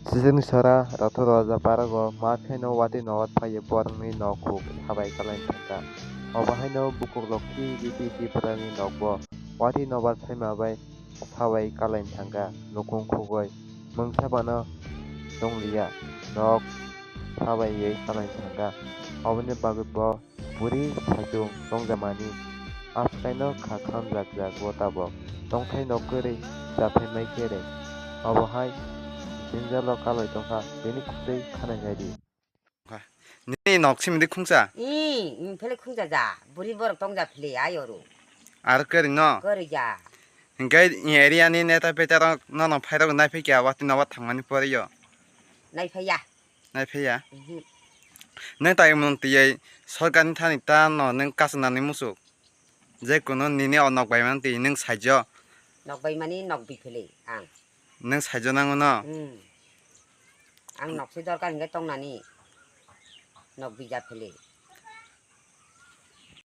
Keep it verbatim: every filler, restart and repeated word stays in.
Sijini sora Rotho Raja Parago ma khaino watwi nobar phaiwi borokni nok khuk sabai kalaini thangkha. Obo haino bukukrok ki ki ki ki borokni nokbo watwi nobar phaima bai sabai kalaini thangkha. Nukung khugwi mungsa bano tongliya, nok sabaiwi kalaini thangkha. Oboni bagwi bo buri saichung tongjakmani. Aswkaino kha khamjak jak bo tabok. Tongthai nok kwrwi chathai mai khe re. Obo hai jwngjalo kalwi tongkha, bini khutui khanai nai di. Nini nok simi di khungsa? Ih, phele khungsa ja. Buri borok tongja phele ai oro. Ar kwrwi no? Kwrwi ja. Hinkhe area ni neta peta rok nono phairok naiphai kha watwi nobar thangmani pore yo? Naiphai ya. Naiphai ya? Mhm. Nang tai mung tiyai sorkar ni thani ta no nang kasu nani musuk. Je kunu nini o nok bai mani twi nang saijo. Nok bai mani nok bi phele ang. Nang saijo nango no? Hmm. Ang nok se dorkar hinkhe tong nani. Nok bi ja phele.